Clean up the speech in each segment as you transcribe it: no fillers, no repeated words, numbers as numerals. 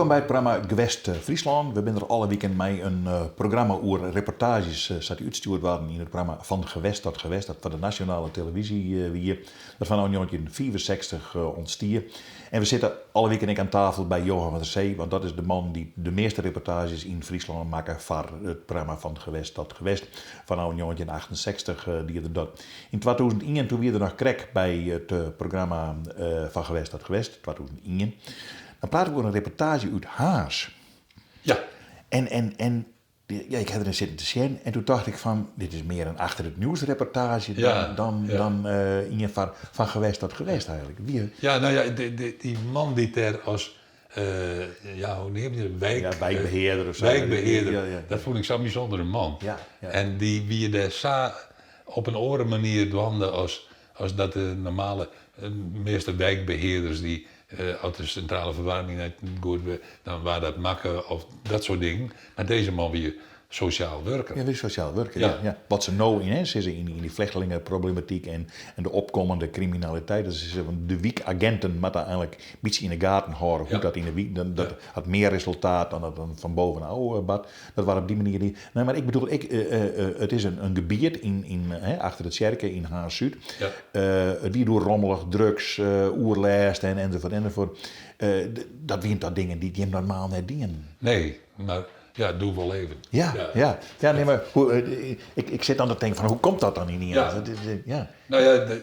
Wolkom by it programma Gewest Fryslân. We binne der alle wiken mei in programma oer reportaazjes sa't dy útstjoerd waarden yn it programma Van Gewest tot Gewest, dat foar de nasjonale televyzje wie, dat fanôf njoggentjinhûndertfiifensechstich ûntstie. En we sitte alle wiken ek oan tafel by Johan van der Zee, want dat is de man dy't de measte reportaazjes yn Fryslân makke foar it programma Van Gewest tot Gewest. Fanôf njoggentjinhûndertachtensechstich die er dat. Yn 2001, doe wie er noch krekt by it programma Van Gewest tot Gewest, 2001. Dan prate we oer in reportaazje út Harns. Ja. En, en, en ja, ik ha der sitten te sjen en toen tocht ik fan, dit is mear in achter it nieuws reportaazje dan, dan, dan ien fan Van Gewest tot Gewest eigenlijk. Wie... Ja, nou ja, dy man dy't dêr as, ja, hoe neam je dat? Wijk, ja, wijkbeheerder of zo. Wijkbeheerder. Ja, ja. Dat fûn ik sa'n bysûndere man. Ja, ja. En dy wie dêr sa op in oare manier dwaande as, as dat de normale measte wijkbeheerders dy as de sintrale ferwaarming net goed wie, dan waard dat makke of dat soart dingen. Mar dizze man wie sosjaal wurker. Ja, wie sosjaal wurker, ja. ja. Wat se no yn sizze yn dy flechtlingeproblematyk en, en de opkommende kriminaliteit, dat se sizze de wykagenten moatte eigenlik in bytsje yn de gaten hâlde hoe't dat yn de wyk, dan, dat hat mear resultaat dan dat dan fan bovenôf bart. Dat waard op dy manier dien. Nee, mar ik bedoel, ik, it is in gebiet yn, yn, achter de tsjerke yn Harns-Súd. Ja. It wie doe rommelich, drugs, oerlêst en enzovoort enzovoort. Dat wienen toch dingen dy't jim normaal net dienen? Nee, mar ja, doe wol even. Ja, ja. Ja, nee, mar hoe, ik, ik sit dan te tinken fan hoe komt dat dan ynienen? Ja. Dat is, ja. Nou ja,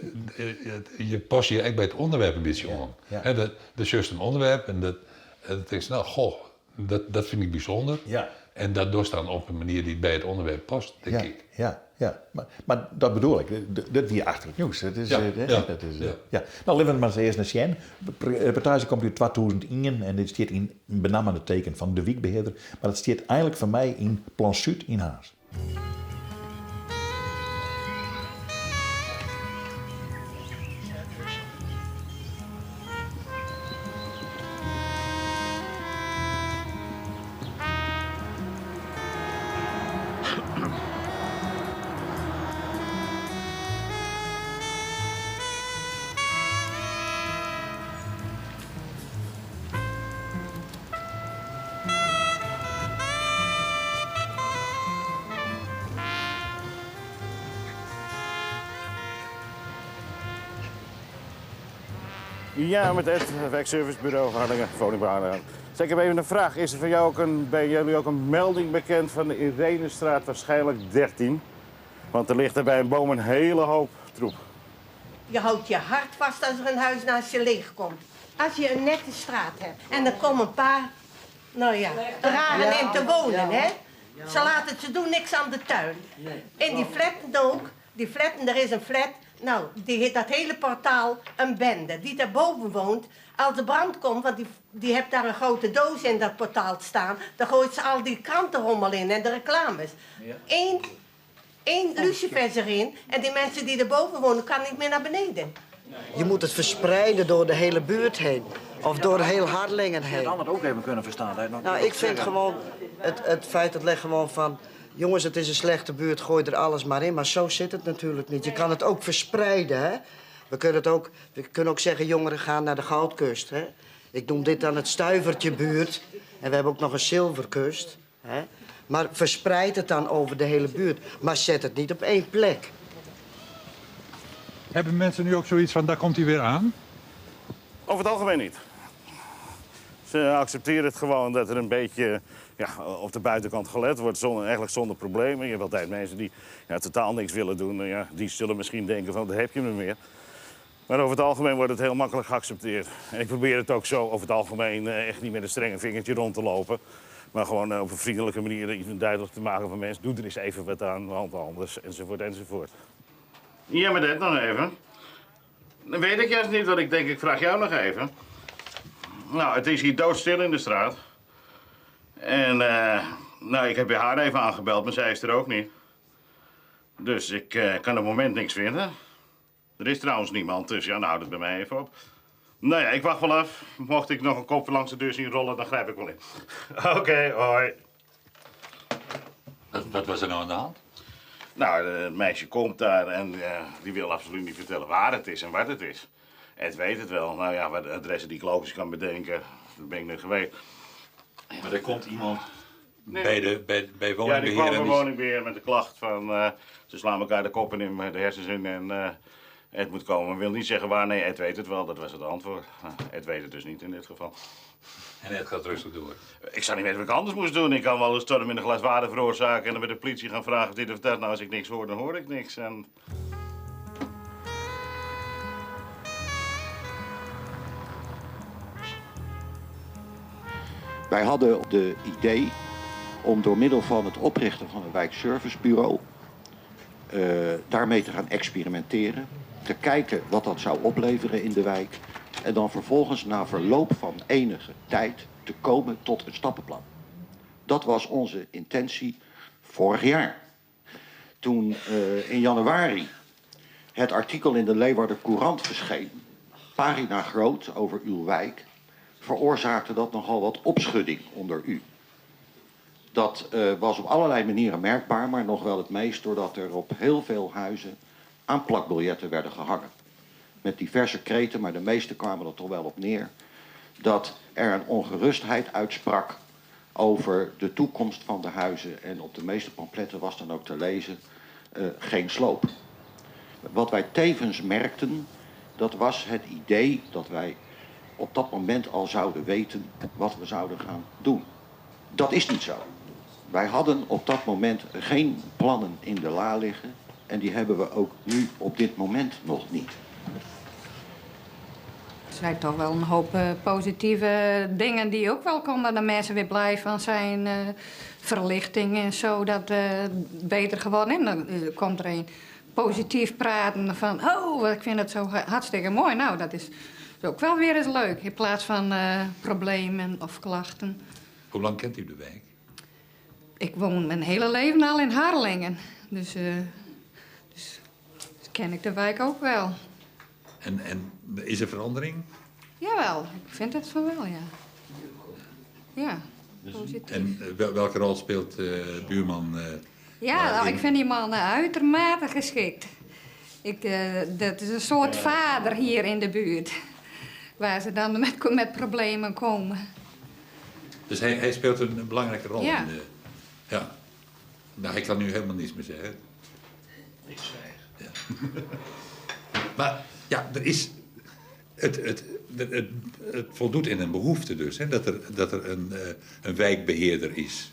je past je ek by it ûnderwerp in bytsje oan. Ja. Hè, dat, dan sjochst in ûnderwerp en dat, en dan tinkst, nou, goh, dat, dat fyn ik bysûnder. Ja. En dat dochst dan op in manier dy't by it ûnderwerp past, tink Ja, ik. ja, ja. Mar, mar dat bedoel ik. Dat wie achter it njoes. Dat is, Ja, hè, ja, dat is, ja. ja. Nou, litte we mar ris earst nei sjen. De reportaazje komt út 2001 en dit stiet yn benammen it teken fan de wykbehearder, mar it stiet eigenlik foar my yn Plan Súd yn Harns. Ja, met het wijkservicebureau Harlingen, woningbouw. Zeg, ik heb even een vraag. Is er van jou ook een, bij jullie ook een melding bekend van de Irenestraat, waarschijnlijk 13? Want er ligt er bij een boom een hele hoop troep. Je houdt je hart vast als er een huis naast je leeg komt. Als je een nette straat hebt en er komen een paar, nou ja, raren in te wonen, hè? Ze laten, ze doen niks aan de tuin. In die flatten ook, die flatten, er is een flat, nou, die, dat hele portaal een bende. Die daarboven woont, als de brand komt, want die, die heeft daar een grote doos in dat portaal staan, dan gooit ze al die krantenrommel in en de reclames. Eén, één lucifers erin en die mensen die erboven wonen, kan niet meer naar beneden. Je moet het verspreiden door de hele buurt heen. Of door heel Harlingen Je heen. had het ook even kunnen verstaan. Dat je nog Nou, ik vind gewoon het, het feit dat legt gewoon van... Jongens, het is een slechte buurt, gooi er alles maar in. Maar zo zit het natuurlijk niet. Je kan het ook verspreiden, hè. We kunnen, het ook, we kunnen ook zeggen, jongeren gaan naar de Goudkust, hè. Ik noem dit dan het stuivertje buurt. En we hebben ook nog een zilverkust, hè. Maar verspreid het dan over de hele buurt. Maar zet het niet op één plek. Hebben mensen nu ook zoiets van, daar komt hij weer aan? Over het algemeen niet. Ze accepteren het gewoon dat er een beetje ja, op de buitenkant gelet wordt, zonder, eigenlijk zonder problemen. Je hebt altijd mensen die ja, totaal niks willen doen. Nou ja, die zullen misschien denken van, daar heb je me meer. Maar over het algemeen wordt het heel makkelijk geaccepteerd. En ik probeer het ook zo over het algemeen echt niet met een strenge vingertje rond te lopen. Maar gewoon op een vriendelijke manier iets duidelijk te maken van mensen. Doe er eens even wat aan, want anders, enzovoort, enzovoort. Ja, maar dat nog even. Dan weet ik juist niet wat ik denk. Ik vraag jou nog even. Nou, het is hier doodstil in de straat. En, nou, ik heb haar even aangebeld, maar zij is er ook niet. Dus ik kan op het moment niks vinden. Er is trouwens niemand, dus ja, nou houdt het bij mij even op. Nou ja, ik wacht wel af. Mocht ik nog een kop langs de deur zien rollen, dan grijp ik wel in. Oké, hoi. Wat was er nou aan de hand? Nou, het meisje komt daar en die wil absoluut niet vertellen waar het is en wat het is. Het weet het wel. Nou ja, wat de adressen die ik logisch kan bedenken, daar ben ik net geweest. Maar er komt iemand bij, de, bij, bij Ja, die woningbeheer kwam en bij die- woningbeheer met de klacht van ze slaan elkaar de koppen in, de hersens in en het moet komen. Wil niet zeggen waar, nee, Ed weet het wel, dat was het antwoord. Nou, Ed weet het dus niet in dit geval. En het gaat rustig door. Ik zou niet weten wat ik anders moest doen. Ik kan wel een storm in een glas water veroorzaken en dan bij de politie gaan vragen of dit of dat. Nou, als ik niks hoor, dan hoor ik niks. En... Wij hadden de idee om door middel van het oprichten van een wijkservicebureau daarmee te gaan experimenteren. Te kijken wat dat zou opleveren in de wijk. En dan vervolgens na verloop van enige tijd te komen tot een stappenplan. Dat was onze intentie vorig jaar. Toen in januari het artikel in de Leeuwarder Courant verscheen, pagina groot over uw wijk, veroorzaakte dat nogal wat opschudding onder u. Dat was op allerlei manieren merkbaar, maar nog wel het meest doordat er op heel veel huizen aanplakbiljetten werden gehangen. Met diverse kreten, maar de meeste kwamen er toch wel op neer, dat er een ongerustheid uitsprak over de toekomst van de huizen. En op de meeste pamfletten was dan ook te lezen, geen sloop. Wat wij tevens merkten, dat was het idee dat wij op dat moment al zouden weten wat we zouden gaan doen. Dat is niet zo. Wij hadden op dat moment geen plannen in de la liggen en die hebben we ook nu op dit moment nog niet. Er zijn toch wel een hoop positieve dingen die ook wel komen. Dat de mensen weer blij van zijn, verlichting en zo, dat beter geworden. En dan komt er een positief praten van, oh, ik vind het zo hartstikke mooi. Nou, dat is ook wel weer eens leuk, in plaats van problemen of klachten. Hoe lang kent u de wijk? Ik woon mijn hele leven al in Harlingen. Dus ken ik de wijk ook wel. En is er verandering? Jawel, ik vind het van wel, ja. Ja, positief. En welke rol speelt buurman? Ja, nou, ik vind die man uitermate geschikt. Dat is een soort vader hier in de buurt. Waar ze dan met problemen komen. Dus hij speelt een belangrijke rol Ja. in de... Ja. Nou, hij kan nu helemaal niets meer zeggen. Ik zwijg. Ja. Maar ja, er is... Het voldoet in een behoefte dus, hè, dat er een wijkbeheerder is.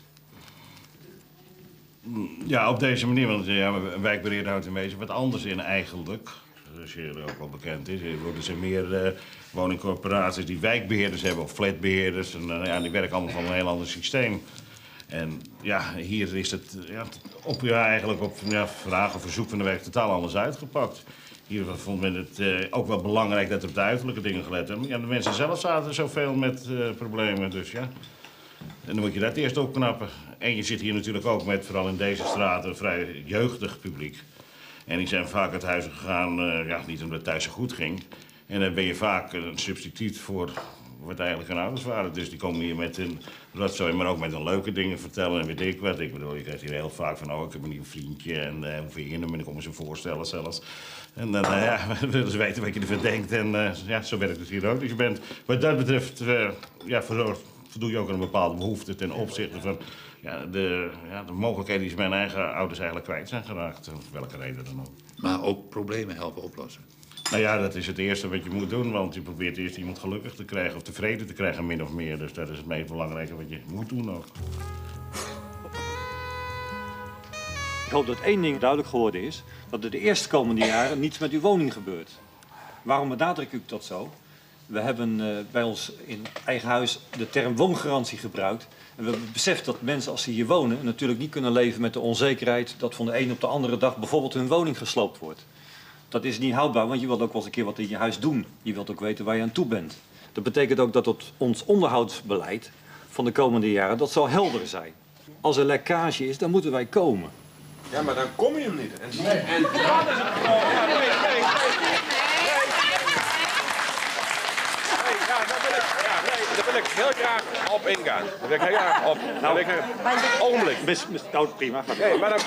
Ja, op deze manier, want ja, een wijkbeheerder houdt in wezen wat anders in eigenlijk. Zoals hier ook al bekend is. Er worden zijn meer woningcorporaties die wijkbeheerders hebben of flatbeheerders. En ja, die werken allemaal van een heel ander systeem. En ja, hier is het ja, op, ja, eigenlijk op ja, vraag of verzoek van de wijk totaal anders uitgepakt. Hier vond men het ook wel belangrijk dat er op de uiterlijke dingen gelet werd. Maar ja, de mensen zelf zaten zoveel met problemen, dus ja. En dan moet je dat eerst opknappen. En je zit hier natuurlijk ook met, vooral in deze straat, een vrij jeugdig publiek. En die zijn vaak uit huis gegaan, ja, niet omdat het thuis zo goed ging. En dan ben je vaak een substituut voor wat eigenlijk hun ouders waren. Dus die komen hier met hun rotzooi, maar ook met hun leuke dingen vertellen en weet ik wat. Ik bedoel, je krijgt hier heel vaak van, oh, ik heb een nieuw vriendje en hoe vind je hem? En dan komen ze voorstellen zelfs. En dan ja, willen ze weten wat je ervan denkt. En ja, zo werkt het hier ook. Dus je bent, wat dat betreft, ja, voldoe je ook aan een bepaalde behoefte ten opzichte van ja, de mogelijkheden die ze mijn eigen ouders eigenlijk kwijt zijn geraakt. Om welke reden dan ook. Maar ook problemen helpen oplossen. Nou ja, dat is het eerste wat je moet doen, want je probeert eerst iemand gelukkig te krijgen of tevreden te krijgen, min of meer. Dus dat is het meest belangrijke wat je moet doen ook. Ik hoop dat één ding duidelijk geworden is, dat er de eerstkomende jaren niets met uw woning gebeurt. Waarom benadruk ik dat zo? We hebben bij ons in eigen huis de term woongarantie gebruikt. En we hebben beseft dat mensen als ze hier wonen natuurlijk niet kunnen leven met de onzekerheid dat van de een op de andere dag bijvoorbeeld hun woning gesloopt wordt. Dat is niet houdbaar, want je wilt ook wel eens een keer wat in je huis doen. Je wilt ook weten waar je aan toe bent. Dat betekent ook dat het ons onderhoudsbeleid van de komende jaren, dat zal helder zijn. Als er lekkage is, dan moeten wij komen. Ja, maar dan kom je hem niet. En dat is het geval. Ja, nee, nee, nee. Daar wil ik heel graag op ingaan. Daar wil ik heel graag op. Nou, ogenblik. Nou, prima. Nee, maar dan,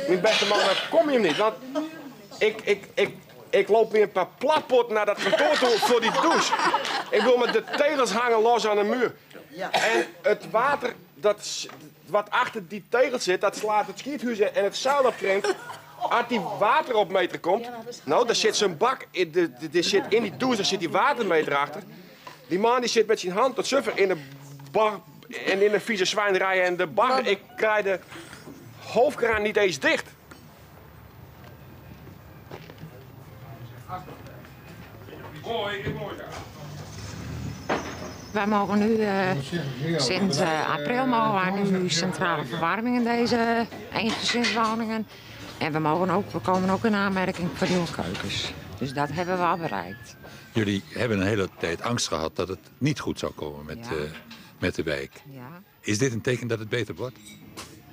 mijn beste man, dan kom je hem niet. Want ik loop weer een paar platpoten naar dat kantoor toe voor die douche. Ik bedoel, maar de tegels hangen los aan de muur. En het water dat, wat achter die tegels zit, dat slaat het schiethuis in en het zeil opkrimpt. Als die wateropmeter komt, nou, daar zit zo'n bak, in, de, de, de zit in die douche, daar zit die watermeter achter. Die man die zit met zijn hand tot suffer in de bar en in de vieze zwijnrij en de bar. Ik krijg de hoofdkraan niet eens dicht. Mooi, mooi. Wij mogen nu, sinds april mogen wij nu centrale verwarming in deze eengezinswoningen. En we, mogen ook, we komen ook in aanmerking voor nieuwe keukens. Dus dat hebben we al bereikt. Jullie hebben een hele tijd angst gehad dat het niet goed zou komen met, Ja. met de wijk. Ja. Is dit een teken dat het beter wordt?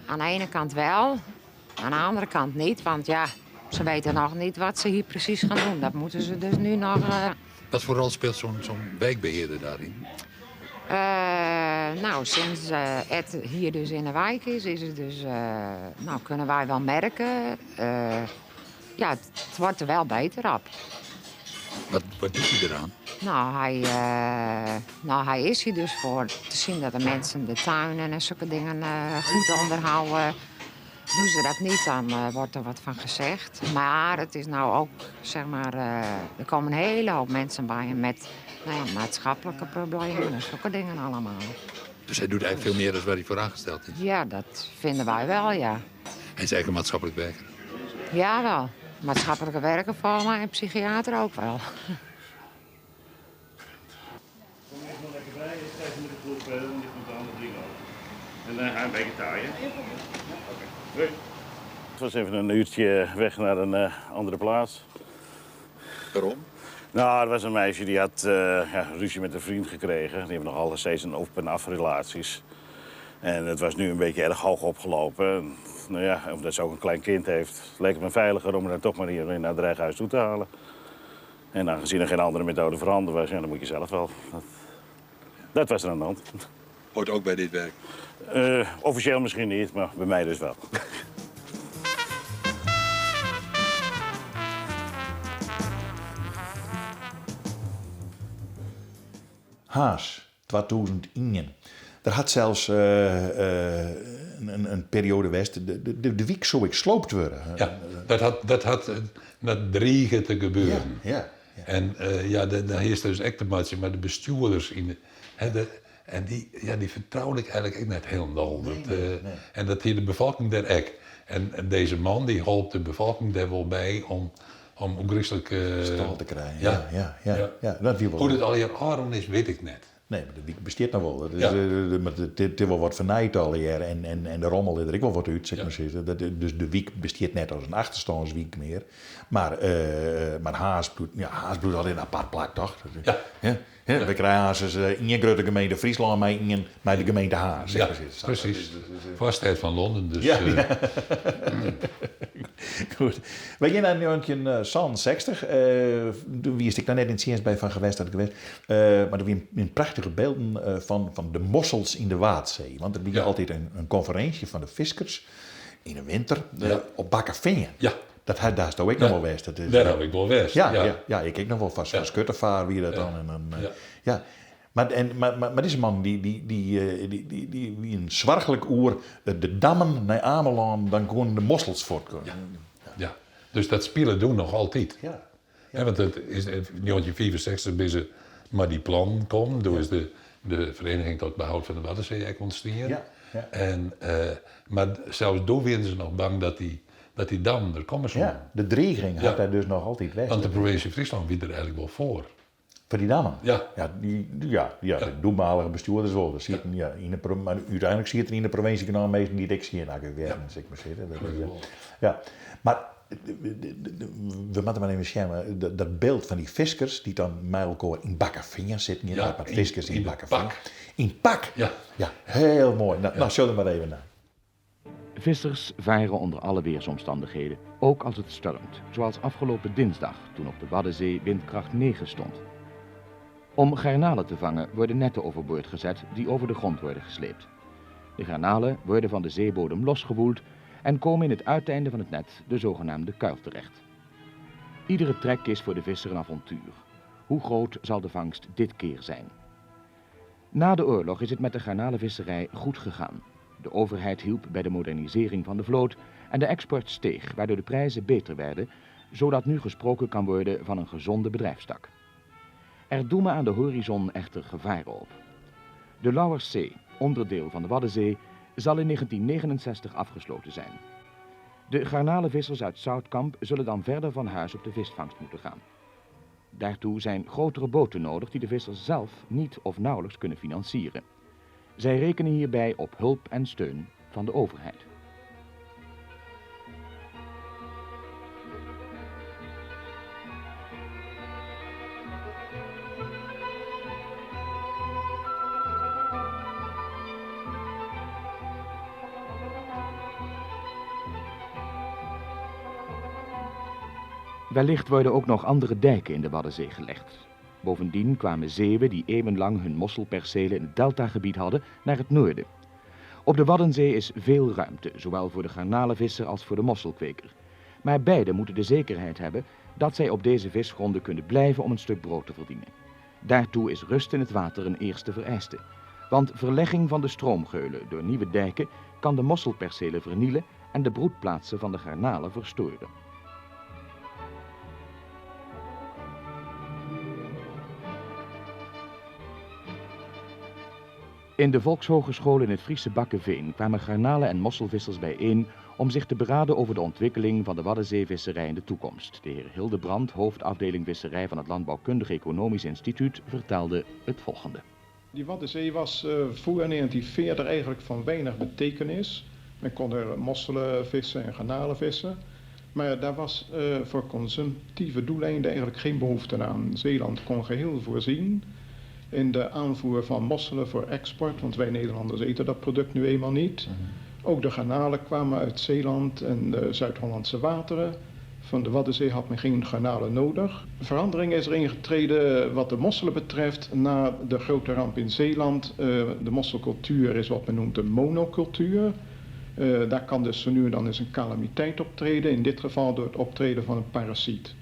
Aan de ene kant wel, aan de andere kant niet. Want ja, ze weten nog niet wat ze hier precies gaan doen. Dat moeten ze dus nu nog... Wat voor rol speelt zo'n zo'n wijkbeheerder daarin? Nou, sinds Ed hier dus in de wijk is, is het dus, nou, kunnen wij wel merken. Ja, het wordt er wel beter op. Wat doet hij eraan? Nou hij is hier dus voor te zien dat de mensen de tuinen en zulke dingen goed onderhouden. Doen ze dat niet, dan wordt er wat van gezegd. Maar het is nou ook, zeg maar, er komen een hele hoop mensen bij hem met, nou ja, maatschappelijke problemen en zulke dingen allemaal. Dus hij doet eigenlijk veel meer dan waar hij voor aangesteld is? Ja, dat vinden wij wel, ja. Hij is eigenlijk een maatschappelijk werker? Ja, wel. Maatschappelijke werker volgens mij en psychiater ook wel. Kom even nog lekker bij, eerst even met de ploeg verder, want ik moet de andere dingen over. En dan ga je een beetje taaien. Oké, doei. Het was even een uurtje weg naar een andere plaats. Waarom? Nou, er was een meisje die had ja, ruzie met een vriend gekregen. Die hebben nog alle steeds een op- en af relaties. En het was nu een beetje erg hoog opgelopen. En, nou ja, omdat ze ook een klein kind heeft, leek het me veiliger om haar toch maar hier naar het dreighuis toe te halen. En aangezien er geen andere methode voorhanden was, ja, dan moet je zelf wel. Dat was er aan de hand. Hoort ook bij dit werk? Officieel misschien niet, maar bij mij dus wel. Harns, 2001. Er had zelfs een periode geweest, de week zou ik sloopt worden. Ja, dat dreigde te gebeuren. Ja. En ja, daar is dus echt te maken met de bestuurders in de, hè, de, en die, ja, die vertrouwde ik eigenlijk ook net helemaal. Nee, nee, nee. En dat hier de bevolking daar ook. En deze man die holp de bevolking daar wel bij om ongerustelijk Stal te krijgen. Ja. Ja, Ja. ja, dat wie wel. Hoe het al hier Aaron is, weet ik net. Nee, maar de wiek besteedt nog wel. Dat is, Ja. maar het is wel wat vernijd al hier en de rommel is er ook wel wat uit, zeg maar zeggen. Dat, dus de wiek besteedt net als een achterstandswiek meer. Maar Harns, ja, Harns bloedt al in een apart plak, toch? Dat is, Ja. ja, ja, we krijgen Harns dus in een grote gemeente Friesland, maar in maar de gemeente Harns, zeg Ja, maar zeggen. precies. Dat is Vastheid van Londen, dus, Ja, ja. Goed. Wij gaan naar 1960. Toen wist ik daar net in het Siens bij van geweest dat ik geweest. Maar er waren een prachtige beelden van de mossels in de Waadzee. Want er was altijd een conferentie van de fiskers in de winter op Bakkeveen. Dat had daar ook nog wel geweest. Dat is, Daar heb ik wel geweest. Ja, ja, ja, ik keek nog wel vast. Van Schuttevaer, wie dat dan. En dan ja. Maar, en, maar, maar, maar deze man die een zwargelijk oer de dammen naar Ameland, dan gewoon de mossels voortkomen. Ja. Ja. Dus dat spelen doen nog altijd. Ja. Ja, want het is in 1964 is ze maar die plan kwam, toen is de Vereniging tot Behoud van de Waddenzee ook ontstaan. En, maar zelfs toen werden ze nog bang dat die dam er komen zou. Ja, de dreiging had daar dus nog altijd weg. Want de provincie Friesland wie er eigenlijk wel voor. Voor die dammen? Ja. Ja, de doelmalige bestuurders wel. Dat zit, ja, in de pro-, maar uiteindelijk zit er in de provincie genomen meesten die het ik zie. Nou, ik weet het, zeg maar zitten. Dat is, ja. Ja. Maar we moeten maar even schermen. Dat beeld van die viskers die dan met elkaar in Bakkeveen zitten. Ja, Ja, maar viskers in in de Bakkeveen. pak. In pak? Ja. Ja, heel mooi. Show er maar even naar. Vissers varen onder alle weersomstandigheden, ook als het stormt, zoals afgelopen dinsdag toen op de Waddenzee windkracht 9 stond. Om garnalen te vangen worden netten overboord gezet die over de grond worden gesleept. De garnalen worden van de zeebodem losgewoeld en komen in het uiteinde van het net, de zogenaamde kuil, terecht. Iedere trek is voor de visser een avontuur. Hoe groot zal de vangst dit keer zijn? Na de oorlog is het met de garnalenvisserij goed gegaan. De overheid hielp bij de modernisering van de vloot en de export steeg, waardoor de prijzen beter werden, zodat nu gesproken kan worden van een gezonde bedrijfstak. Er doemen aan de horizon echter gevaren op. De Lauwerszee, onderdeel van de Waddenzee, zal in 1969 afgesloten zijn. De garnalenvissers uit Zoutkamp zullen dan verder van huis op de visvangst moeten gaan. Daartoe zijn grotere boten nodig die de vissers zelf niet of nauwelijks kunnen financieren. Zij rekenen hierbij op hulp en steun van de overheid. Wellicht worden ook nog andere dijken in de Waddenzee gelegd. Bovendien kwamen zeeuwen die eeuwenlang hun mosselpercelen in het deltagebied hadden naar het noorden. Op de Waddenzee is veel ruimte, zowel voor de garnalenvisser als voor de mosselkweker. Maar beide moeten de zekerheid hebben dat zij op deze visgronden kunnen blijven om een stuk brood te verdienen. Daartoe is rust in het water een eerste vereiste. Want verlegging van de stroomgeulen door nieuwe dijken kan de mosselpercelen vernielen en de broedplaatsen van de garnalen verstoren. In de Volkshogeschool in het Friese Bakkeveen kwamen garnalen en mosselvissers bijeen om zich te beraden over de ontwikkeling van de Waddenzeevisserij in de toekomst. De heer Hildebrand, hoofdafdeling visserij van het Landbouwkundig Economisch Instituut, vertelde het volgende. Die Waddenzee was voor 1940 eigenlijk van weinig betekenis. Men kon er mosselen vissen en garnalen vissen. Maar daar was voor consumptieve doeleinden eigenlijk geen behoefte aan. Zeeland kon geheel voorzien in de aanvoer van mosselen voor export, want wij Nederlanders eten dat product nu eenmaal niet. Ook de garnalen kwamen uit Zeeland en de Zuid-Hollandse wateren. Van de Waddenzee had men geen garnalen nodig. Verandering is er ingetreden wat de mosselen betreft na de grote ramp in Zeeland. De mosselcultuur is wat men noemt een monocultuur. Daar kan dus zo nu en dan eens een calamiteit optreden, in dit geval door het optreden van een parasiet.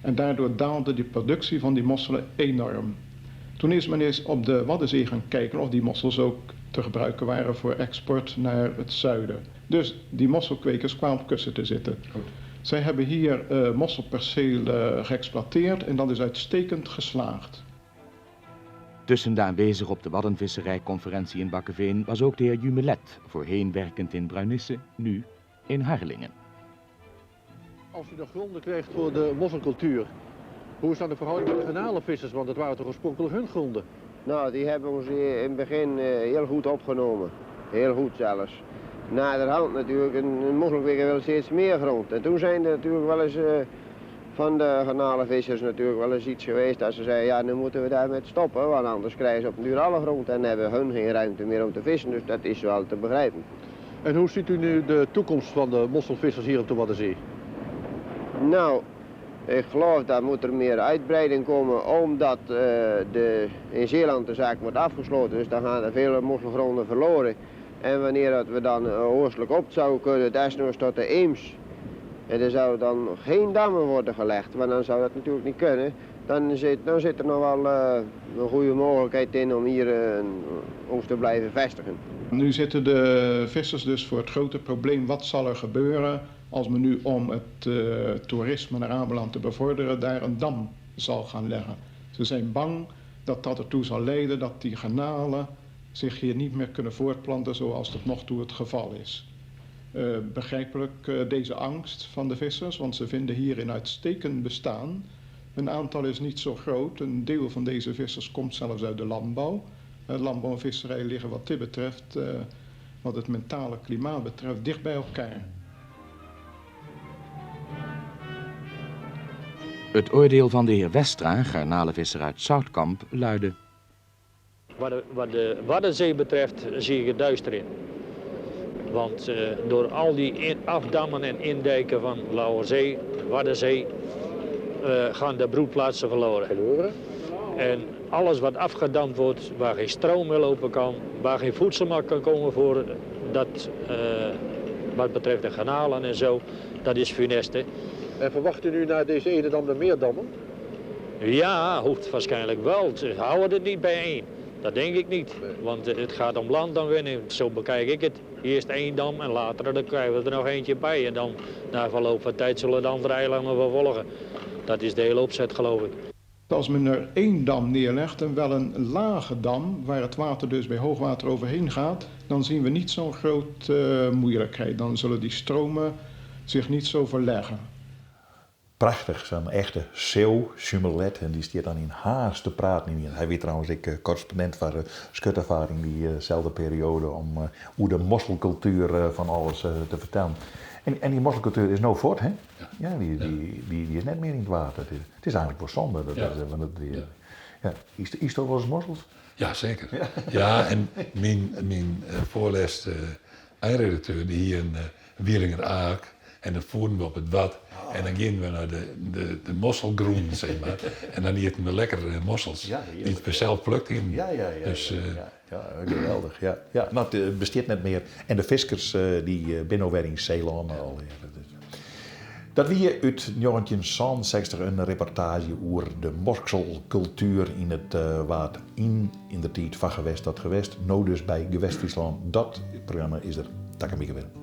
En daardoor daalde de productie van die mosselen enorm. Toen is men eens op de Waddenzee gaan kijken of die mossels ook te gebruiken waren voor export naar het zuiden. Dus die mosselkwekers kwamen op kussen te zitten. Goed. Zij hebben hier mosselpercelen geëxploiteerd en dat is uitstekend geslaagd. Tussen de aanwezigen op de Waddenvisserijconferentie in Bakkeveen was ook de heer Jumelet, voorheen werkend in Bruinisse, nu in Harlingen. Als u de gronden krijgt voor de mosselcultuur, hoe is dan de verhouding met de garnalenvissers? Want dat waren toch oorspronkelijk hun gronden? Nou, die hebben ons in het begin heel goed opgenomen. Heel goed zelfs. Naderhand natuurlijk, een mosselkweker wil steeds meer grond. En toen zijn er natuurlijk wel eens van de garnalenvissers natuurlijk wel eens iets geweest dat ze zeiden, ja, nu moeten we daarmee stoppen, want anders krijgen ze op den duur alle grond en hebben hun geen ruimte meer om te vissen. Dus dat is wel te begrijpen. En hoe ziet u nu de toekomst van de mosselvissers hier op de Waddenzee? Nou, ik geloof dat moet er meer uitbreiding komen, omdat in Zeeland de zaak wordt afgesloten. Dus dan gaan er vele mosselgronden verloren. En wanneer dat we dan oostelijk op zouden kunnen, desnoods tot de Eems. En er zouden dan geen dammen worden gelegd, want dan zou dat natuurlijk niet kunnen. Dan zit er nog wel een goede mogelijkheid in om hier ons te blijven vestigen. Nu zitten de vissers dus voor het grote probleem, wat zal er gebeuren als men nu om het toerisme naar Ameland te bevorderen daar een dam zal gaan leggen. Ze zijn bang dat dat ertoe zal leiden dat die garnalen zich hier niet meer kunnen voortplanten zoals tot nog toe het geval is. Begrijpelijk deze angst van de vissers, want ze vinden hier een uitstekend bestaan. Hun aantal is niet zo groot, een deel van deze vissers komt zelfs uit de landbouw. Landbouw en visserij liggen wat dit betreft, wat het mentale klimaat betreft, dicht bij elkaar. Het oordeel van de heer Westra, garnalenvisser uit Zoutkamp, luidde: Wat de Waddenzee betreft zie ik het duister in. Want door al die afdammen en indijken van Lauwerzee, Waddenzee, gaan de broedplaatsen verloren. En alles wat afgedamd wordt, waar geen stroom meer lopen kan, waar geen voedsel meer kan komen voor dat, wat betreft de garnalen en zo, dat is funest, hè. En verwacht u nu na deze ene dam de meer dammen? Ja, hoeft waarschijnlijk wel. Ze houden het niet bij één. Dat denk ik niet. Want het gaat om landaanwinning. Zo bekijk ik het. Eerst één dam en later dan krijgen we er nog eentje bij. En dan na verloop van tijd zullen de andere eilanden wel volgen. Dat is de hele opzet, geloof ik. Als men er één dam neerlegt en wel een lage dam, waar het water dus bij hoogwater overheen gaat, dan zien we niet zo'n grote moeilijkheid. Dan zullen die stromen zich niet zo verleggen. Prachtich, sa'n echte Zeeuw, Jumelet, en dy stiet dan yn Harns te praten. Hy wie trouwens ek korrespondint foar Schuttevaer yn dyselde perioade om oer de mosselkultuer fan alles te fertellen. En dy mosselkultuer is no fuort, hè? Ja, dy is net mear yn it Waad. It is eigentlik wol sonde. Dat is, want it, ja. Ja. Ytsto wolris mossels? Ja, seker. Ja, en myn foarlêste einredakteur dy hie in Wieringer aak en dan foeren we op it Wad en dan gienen we nei de mosselgrûnen, sis mar. En dan ieten we lekker mossels dy't we sels plukt hienen. Dus, Ja, ja, geweldich. Ja. Ja, no, it bestiet net mear. En de fiskers dy binne no wer yn Seelân al. Dat wie út 1967 in reportaazje oer de mokselkultuer yn it Waad yn yndertiid Fan Gewest tot Gewest. No dus by Gewest Fryslân. Dat programma is der takom wike wer.